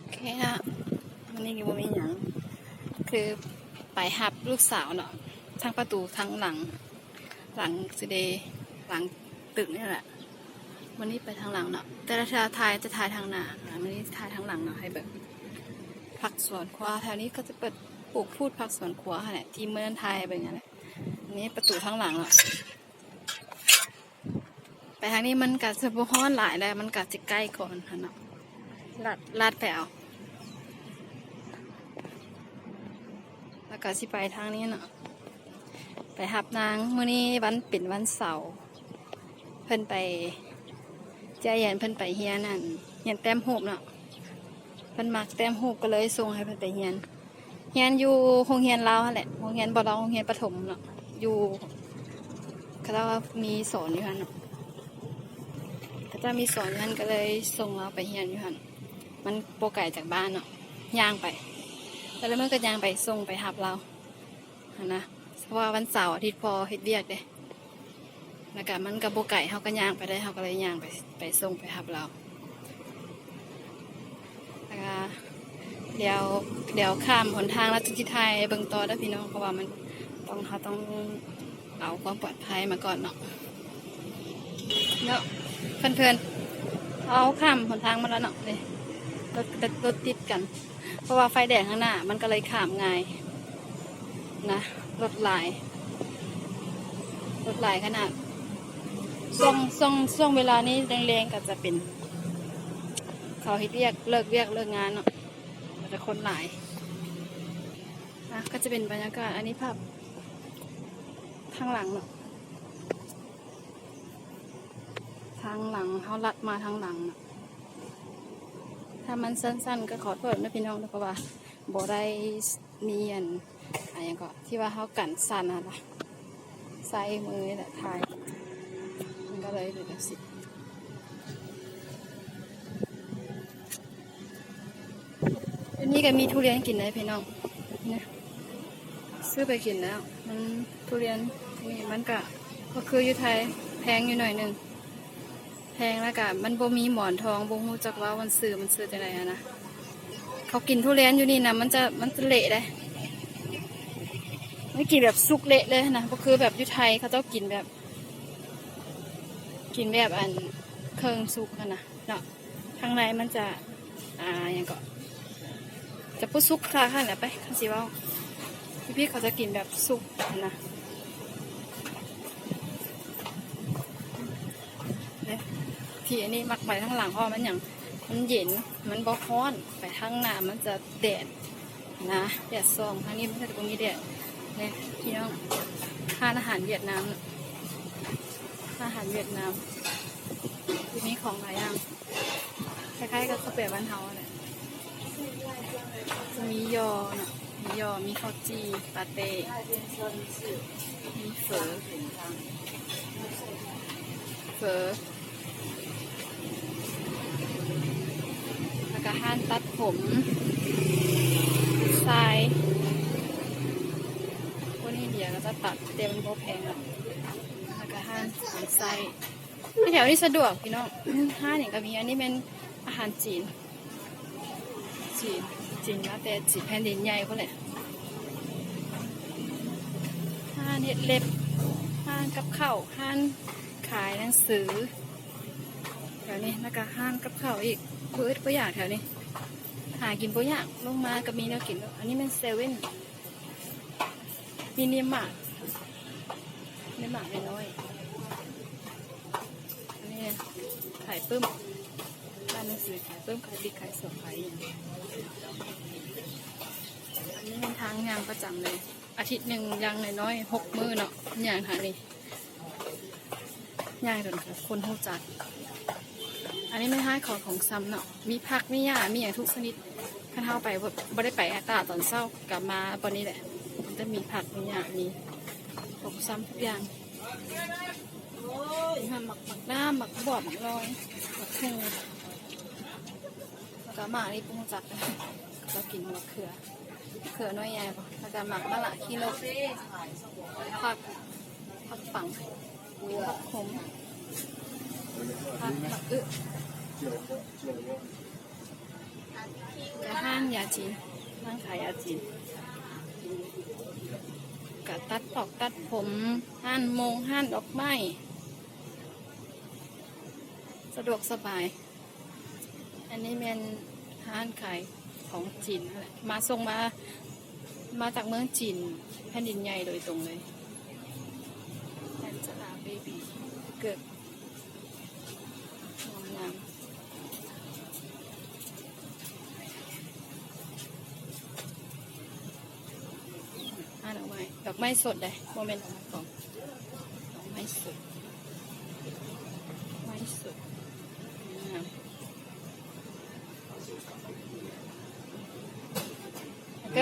ໂອເຄເນາະ ມື້ນີ້ກໍບໍ່ມີຫຍັງ ຄືໄປຮັບລູກສາວເນາະ ທາງປະຕູທາງຫຼັງ ຫຼັງຊິເດ ຫຼັງຕຶກນີ້ແຫຼະ. ມື້ນີ້ໄປທາງຫຼັງເນາະ ແຕ່ລະເທື່ອຖ່າຍຈະຖ່າຍທາງໜ້າ ມື້ນີ້ຖ່າຍທາງຫຼັງເນາະ ໃຫ້ເບິ່ງຜັກສວນຄົວ ແຖວນີ້ເຂົາຈະເປີດປູກພືດຜັກສວນຄົວຫັ້ນແຫຼະ ທີ່ມື້ນັ້ນຖ່າຍໃຫ້ເບິ່ງຫັ້ນແຫຼະ. ນີ້ປະຕູທາງຫຼັງເນາະ. ໄປທາງນີ້ມັນກະຈະບໍ່ຮ້ອນຫຼາຍແລ້ວ ມັນກະຈະໃກ້ກ່ອນຫັ້ນເນາະ ລັດ ລັດໄປເອົາ ແລ້ວກະຊິໄປທາງນີ້ເນາະ ໄປຮັບນາງ. ມື້ນີ້ວັນ ເປັນວັນເສົາ ເພິ່ນໄປ ເຈ້ຍແຢນເພິ່ນໄປຮຽນ ອັນ ຮຽນແຕ້ມຮູບເນາະ ເພິ່ນມັກແຕ້ມຮູບ ກໍເລີຍສົ່ງໃຫ້ເພິ່ນໄປຮຽນ. ຮຽນຢູ່ໂຮງຮຽນລາວຫັ້ນແຫຼະ ໂຮງຮຽນບໍ່ລອງ ໂຮງຮຽນປະຖົມເນາະ ຢູ່ ເຂົາເຈົ້າມີສອນຢູ່ຫັ້ນເນາະ ເຂົາເຈົ້າມີສອນຢູ່ຫັ້ນ ກໍເລີຍສົ່ງລາວໄປຮຽນຢູ່ຫັ້ນ. ມັນບໍ່ໄກຈາກບ້ານເນາະ ຍ່າງໄປ ແຕ່ລະມື້ກໍຍ່າງໄປສົ່ງໄປຮັບລາວຫັ້ນນະ ເພາະວ່າວັນເສົາອາທິດພໍ່ເຮັດວຽກເດ້. ແລ້ວກະມັນກະບໍ່ໄກ ເຮົາກະຍ່າງໄປໄດ້ ເຮົາກະເລີຍຍ່າງໄປ ໄປສົ່ງໄປຮັບລາວ. ແລ້ວກະດຽວ ດຽວຂ້າມຫົນທາງແລ້ວຈຶ່ງຊິຖ່າຍໃຫ້ເບິ່ງຕໍ່ເດີພີ່ນ້ອງ ເພາະວ່າມັນຕ້ອງ ເຮົາຕ້ອງເອົາຄວາມປອດໄພມາກ່ອນເນາະ ເນາະ ເພື່ອນໆ. ເຮົາຂ້າມຫົນທາງມາແລ້ວເນາະ ນີ້ ລົດ ລົດຕິດກັນ ເພາະວ່າໄຟແດງຂ້າງໜ້າ ມັນກໍເລີຍຂ້າມງ່າຍນະ ລົດຫຼາຍ ລົດຫຼາຍຂະໜາດ. ຊ່ວງ ຊ່ວງ ຊ່ວງເວລານີ້ແລງໆ ກໍຈະເປັນເຂົາເຮັດວຽກ ເລີກວຽກເລີກງານເນາະ ກໍຈະຄົນຫຼາຍ. ອ່ະ ກໍຈະເປັນບັນຍາກາດ ອັນນີ້ພາບທາງຫຼັງເນາະ ທາງຫຼັງ ເຮົາລັດມາທາງຫຼັງເນາະ. ຖ້າມັນສັ້ນໆ ກໍຂໍໂທດນະພີ່ນ້ອງເດີ ເພາະວ່າບໍ່ໄດ້ມີອັນ ອາ ຫຍັງເກາະ ທີ່ວ່າເຮົາກັນສັ່ນຫັ້ນນະ ໃຊ້ມືນີ້ແຫຼະຖ່າຍ ມັນກໍເລີຍເປັນຈັ່ງຊີ້. ອັນນີ້ກໍມີທຸລຽນກິນໄດ້ພີ່ນ້ອງ ນີ້ ຊື້ໄປກິນແລ້ວ ມັນ ທຸລຽນນີ້ມັນກະບໍ່ຄືຢູ່ໄທ ແພງຢູ່ໜ້ອຍໜຶ່ງ ແພງ ແລ້ວກະມັນບໍ່ມີໝອນທອງ ບໍ່ຮູ້ຈັກເວົ້າມັນຊື່ ມັນຊື່ຈັ່ງໃດຫັ້ນນະ. ເຂົາກິນທຸລຽນຢູ່ນີ້ນະ ມັນຈະ ມັນຈະເລະເດ້ ມັນກິນແບບສຸກເລະເລີຍນະ ບໍ່ຄືແບບຢູ່ໄທ ເຂົາເຈົ້າກິນແບບ ກິນແບບອັນເຄິ່ງສຸກຫັ້ນນະເນາະ. ທາງໃນມັນຈະ ອ່າ ຫຍັງເກາະ ຈະບໍ່ສຸກຄັກຫັ້ນແຫຼະ ໄປ ຄັນຊິເວົ້າ ຢູ່ພີ້ເຂົາຈະກິນແບບສຸກຫັ້ນນະ. ເດ້ ທີ່ອັນນີ້ມັກໄປທາງຫຼັງ ເພາະວ່າມັນຫຍັງ ມັນເຢັນ ມັນບໍ່ຮ້ອນ ໄປທາງໜ້າມັນຈະແດດ ນະ ແດດສ່ອງ ທາງນີ້ມັນກໍຈະບໍ່ມີແດດ. ນີ້ພີ່ນ້ອງ ຮ້ານອາຫານຫວຽດນາມ ຮ້ານອາຫານຫວຽດນາມ ຈະມີຂອງຫຼາຍຢ່າງ ຄ້າຍໆກັບເຂົ້າປຽກບ້ານເຮົາຫັ້ນແຫຼະ. ຈະມີຍໍ່ເນາະ ມີຍໍ່ ມີເຂົ້າຈີ່ ປາເຕ້ ມີເຝີ ເຝີ ແລ້ວກະຮ້ານຕັດຜົມຊາຍ ຄົນອິນເດຍເຂົາຈະຕັດ ແຕ່ມັນບໍ່ແພງດອກ. ແລ້ວກະຮ້ານຂອງໃຊ້ ແຖວນີ້ສະດວກພີ່ນ້ອງ ຮ້ານຫຍັງກະມີ. ອັນນີ້ແມ່ນອາຫານຈີນ ຈີນ ຈີນມາແຕ່ຈີນແຜ່ນດິນໃຫຍ່ພຸ້ນແຫຼະ. ຮ້ານເຮັດເລັບ ຮ້ານກັບເຂົ້າ ຮ້ານຂາຍໜັງສື ແຖວນີ້ ແລ້ວກະຮ້ານກັບເຂົ້າອີກ ບໍ່ອຶດບໍ່ຢາກແຖວນີ້ ຫາກິນບໍ່ຍາກ. ລົງມາກໍມີແນວກິນ. ອັນນີ້ແມ່ນເຊເວັ່ນ ມີນິມາດ ນິມາດນ້ອຍໆ. ອັນນີ້ຂາຍປຶ້ມ ຮ້ານໜັງສືຂາຍປຶ້ມ ຂາຍບິກ ຂາຍສອກ ຂາຍຫຍັງ. ອັນນີ້ແມ່ນທາງຍ່າງປະຈຳເລີຍ ອາທິດໜຶ່ງຢ່າງໜ້ອຍໆຫົກມື້ເນາະ ຍ່າງທາງນີ້ ຍ່າງຈົນຄົນຮູ້ຈັກ. ອັນນີ້ແມ່ນຮ້ານຂອງ ຂອງຊຳເນາະ ມີຜັກ ມີຫຍ້າ ມີຫຍັງທຸກຊະນິດ. ຄັນເຮົາໄປ ບໍ່ ບໍ່ໄດ້ໄປຕະຫຼາດຕອນເຊົ້າ ກໍມາບ່ອນນີ້ແຫຼະ ມັນຈະມີຜັກ ມີຫຍ້າ ມີຂອງຊຳທຸກຢ່າງ. ມີຫຍັງ ໝາກ ໝາກນ້ຳ ໝາກບວບ ໝາກລອຍ ໝາກຫຸ່ງ ແລ້ວກໍໝາກນີ້ບໍ່ຮູ້ຈັກ ເຂົາເຈົ້າກິນໝາກເຂືອ ເຂືອໜ່ວຍໃຫຍ່ບໍ່ ແລ້ວກໍໝາກມະລະຂີ້ນົກ ຜັກ ຜັກປັງ ຜັກຂົມ ຜັກ ໝາກອຶ ຜັກ ຢາຈີນ ຮ້ານຂາຍຢາຈີນ ກະຕັດປອກຕັດຜົມ ຮ້ານໂມງ ຮ້ານດອກໄມ້ ສະດວກສະບາຍ. ອັນນີ້ແມ່ນຮ້ານຂາຍຂອງຈີນນັ້ນແຫຼະ ມາສົ່ງມາ ມາຈາກເມືອງຈີນແຜ່ນດິນໃຫຍ່ໂດຍຕົງເລີຍ. ແອນເຈລາ ເບບີ ເກີບ ງາມໆ. ອ່າ ດອກໄມ້ ດອກໄມ້ສົດເດ້ ບໍ່ແມ່ນດອກໄມ້ປອມ ດອກໄມ້ສົດ ດອກໄມ້ສົດ ງາມ. ໂອເຄ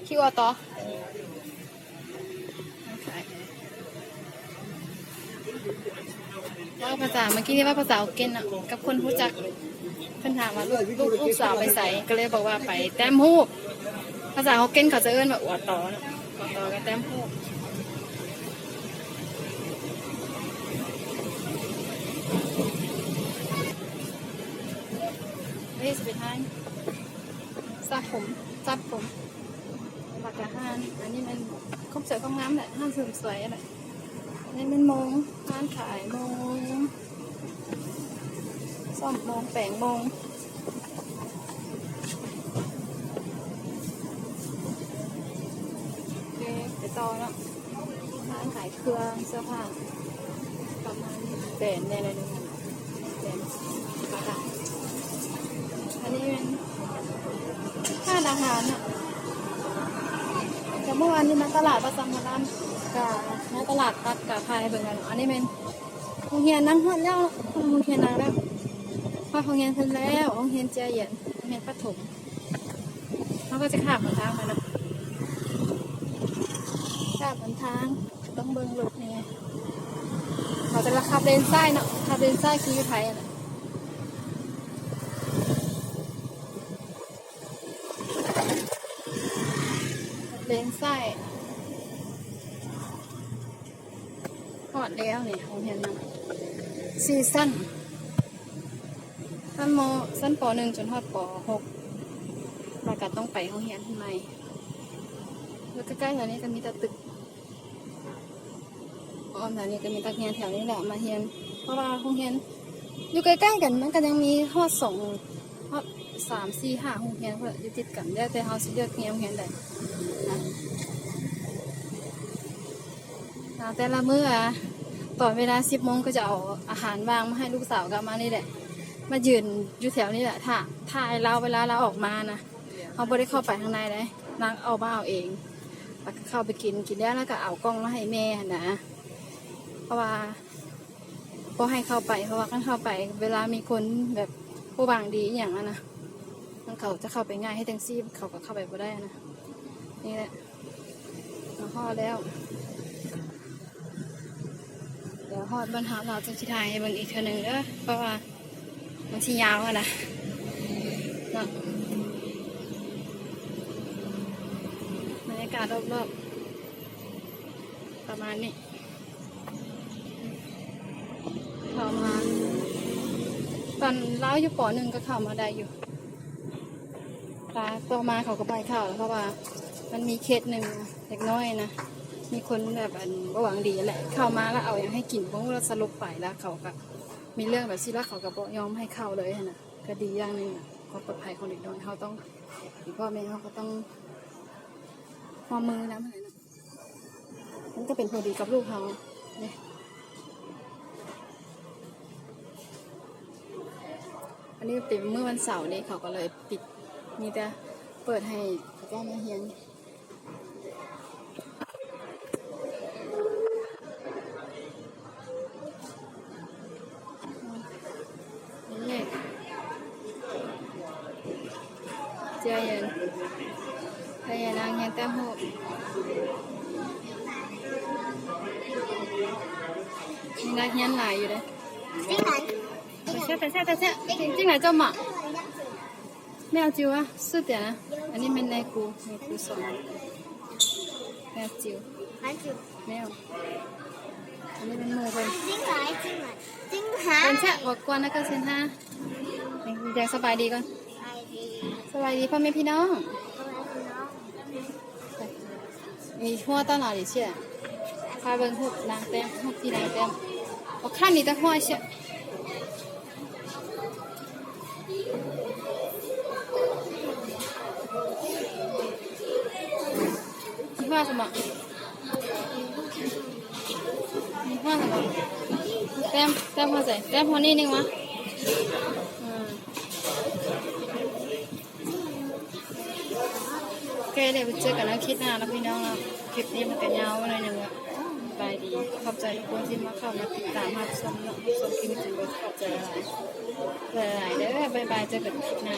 ຄິວອອໂຕ້ ເວົ້າພາສາ ເມື່ອກີ້ນີ້ເວົ້າພາສາຮົກເກັນເນາະ ກັບຄົນຮູ້ຈັກ ເພິ່ນຖາມວ່າ ລູກ ລູກ ລູກສາວໄປໃສ ກໍເລີຍບອກວ່າໄປແຕ້ມຮູບ. ພາສາຮົກເກັນເຂົາຈະເອີ້ນວ່າ ອວຕອ ເນາະ ອວຕອ ກໍແຕ້ມຮູບ. ເອີ ຊິໄປຖ່າຍ ສະຜົມ ຕັດຜົມ ແລ້ວກະຮ້ານ ອັນນີ້ແມ່ນຄວາມສວຍຄວາມງາມແຫຼະ ຮ້ານເສີມສວຍຫັ້ນແຫຼະ. ອັນນີ້ແມ່ນໂມງ ຮ້ານຂາຍໂມງ ສ້ອມໂມງ ແປງໂມງ. ໂອເຄ ໄປຕໍ່ເນາະ. ຮ້ານຂາຍເຄື່ອງເສື້ອຜ້າ ປະມານແບນໃຫຍ່ໜ້ອຍໜຶ່ງ ແບນ ແລ້ວກະ ອັນນີ້ແມ່ນຮ້ານອາຫານເນາະ. ກະເມື່ອວານນີ້ມາຕະຫຼາດວັດສຳມະລາມ ກະມາຕະຫຼາດຕັດ ກະຖ່າຍໃຫ້ເບິ່ງເນາະ. ອັນນີ້ແມ່ນໂຮງຮຽນນາງຮອດແລ້ວ ໂຮງຮຽນນາງແລ້ວ ຮອດໂຮງຮຽນເພິ່ນແລ້ວ ໂຮງຮຽນເຈຍຽນ ໂຮງຮຽນປະຖົມ. ເຮົາກໍຈະຂ້າມຫົນທາງໄປເນາະ ຂ້າມຫົນທາງ ຕ້ອງເບິ່ງລົດແດ່. ເຮົາຈະຂັບເລນຊ້າຍເນາະ ຂັບເລນຊ້າຍຄືຢູ່ໄທຫັ້ນແຫຼະ ເລນຊ້າຍ. ຮອດແລ້ວນີ້ ໂຮງຮຽນນະ ສີ່ຊັ້ນ ຊັ້ນ ມໍ ຊັ້ນ ປໍໜຶ່ງ ຈົນຮອດ ປໍຫົກ ແລ້ວກະຕ້ອງໄປໂຮງຮຽນໃໝ່. ຢູ່ໃກ້ໆແຖວນີ້ກະມີແຕ່ຕຶກ ອ້ອມແຖວນີ້ກະມີແຕ່ນັກຮຽນແຖວນີ້ແຫຼະມາຮຽນ ເພາະວ່າໂຮງຮຽນຢູ່ໃກ້ໆກັນ ມັນກະຍັງມີຮອດສອງ ຮອດສາມ ສີ່ ຫ້າໂຮງຮຽນພຸ້ນແຫຼະ ຢູ່ຕິດກັນ ແລ້ວແຕ່ເຮົາຊິເລືອກຮຽນໂຮງຮຽນໃດນະ. ອ່າ ແຕ່ລະມື້ ອາ ຕອນເວລາສິບໂມງ ກໍຈະເອົາອາຫານວ່າງມາໃຫ້ລູກສາວ ກໍມານີ້ແຫຼະ ມາຢືນຢູ່ແຖວນີ້ແຫຼະ ຖ້າ ຖ້າໃຫ້ລາວ ເວລາລາວອອກມານະ ເຮົາບໍ່ໄດ້ເຂົ້າໄປຂ້າງໃນເດ້ ນາງອອກມາເອົາເອງ ແລ້ວກໍເຂົ້າໄປກິນ ກິນແລ້ວ ແລ້ວກໍເອົາກ່ອງມາໃຫ້ແມ່ຫັ້ນນະ ເພາະວ່າ ບໍ່ໃຫ້ເຂົ້າໄປ ເພາະວ່າຄັນເຂົ້າໄປ ເວລາມີຄົນແບບບໍ່ຫວັງດີອີ່ຫຍັງຫັ້ນນະ ມັນ ເຂົາຈະເຂົ້າໄປງ່າຍ ເຮັດຈັ່ງຊີ້ເຂົາກໍເຂົ້າໄປບໍ່ໄດ້ຫັ້ນນະ. ນີ້ແຫຼະ ມາຮອດແລ້ວ ດຽວຮອດບ່ອນເຮົາ ລາວຈຶ່ງຊິຖ່າຍໃຫ້ເບິ່ງອີກເທື່ອໜຶ່ງເດີ ເພາະວ່າມັນຊິຍາວຫັ້ນນະເນາະ. ບັນຍາກາດລອບໆ ປະມານນີ້ ເຂົ້າມາ ຕອນລາວຢູ່ ປໍໜຶ່ງ ກໍເຂົ້າມາໄດ້ຢູ່ ແຕ່ຕໍ່ມາເຂົາກໍບໍ່ໃຫ້ເຂົ້າແລ້ວ ເພາະວ່າມັນມີເຄສໜຶ່ງ ເດັກນ້ອຍນະ ມີຄົນແບບ ອັນ ບໍ່ຫວັງດີແຫຼະ ເຂົ້າມາແລ້ວເອົາຫຍັງໃຫ້ກິນບໍ່ຮູ້ ແລ້ວສະຫຼົບໄປ ແລ້ວເຂົາກໍມີເລື່ອງແບບຊີ້ ແລ້ວເຂົາກໍບໍ່ຍອມໃຫ້ເຂົ້າເລີຍຫັ້ນນະ. ກໍດີຢ່າງໜຶ່ງນະ ຄວາມປອດໄພຂອງເດັກນ້ອຍ ເຮົາຕ້ອງ ເປັນພໍ່ແມ່ເຮົາກໍຕ້ອງຮ່ວມມືນຳຫັ້ນແຫຼະເນາະ. ມັນກໍເປັນຜົນດີກັບລູກເຮົາເດ້. ອັນນີ້ເປັນມື້ວັນເສົາເດ້ ເຂົາກໍເລີຍປິດ ມີແຕ່ເປີດໃຫ້ເຂົາເຈົ້າມາຮຽນ. ນີ້ ເຈຍຽນ ເຈຍຽນ ນັກຮຽນແຕ້ມຮູບ ມີນັກຮຽນຫຼາຍຢູ່ເດ້. ຈິງຫຼາຍ ແທ້ໆ ຈິງຫຼາຍ ເຈົ້າໝາກ ແມວຈິວອະ ສຸດເດຍນະ. ອັນນີ້ແມ່ນນາຍຄູ ນາຍຄູສອນ ແມວຈິວ ແມວ. ອັນນີ້ແມ່ນໝູ່ເພິ່ນ ຈິງຫຼາຍ ຈິງຫຼາຍ ຈິງຫາ ເພິ່ນແຊະອອກກ່ອນນະ ກະເຊັນຫາ ແດງສະບາຍດີກ່ອນ. ສະບາຍດີພໍ່ແມ່ພີ່ນ້ອງ ມີຫົວຕາໜາດິເຊຍ ພາເບິ່ງຮູບນາງແຕ້ມ ຮູບທີ່ນາງແຕ້ມ ບໍ່ຄັນນີ້ຕາຫົວເຊຍ ມີຫົວສະບໍ ມີຫົວສະບໍ ແຕ້ມ ແຕ້ມຫົວໃສ ແຕ້ມຫົວນີ້ໜຶ່ງວະ ອືມ ໂອເຄ ດຽວໄປເຈີກັນໃນຄລິບໜ້າເນາະພີ່ນ້ອງເນາະ ຄລິບນີ້ມັນກະຍາວໜ້ອຍໜຶ່ງລະ ສະບາຍດີ ຂອບໃຈທຸກຄົນທີ່ມາເຂົ້າມາຕິດຕາມຮັບຊົມເນາະ ຊົມຄລິບນີ້ ຂອບໃຈຫຼາຍໆ ຫຼາຍໆເດີ ບາຍບາຍ ເຈີກັນຄລິບໜ້າ.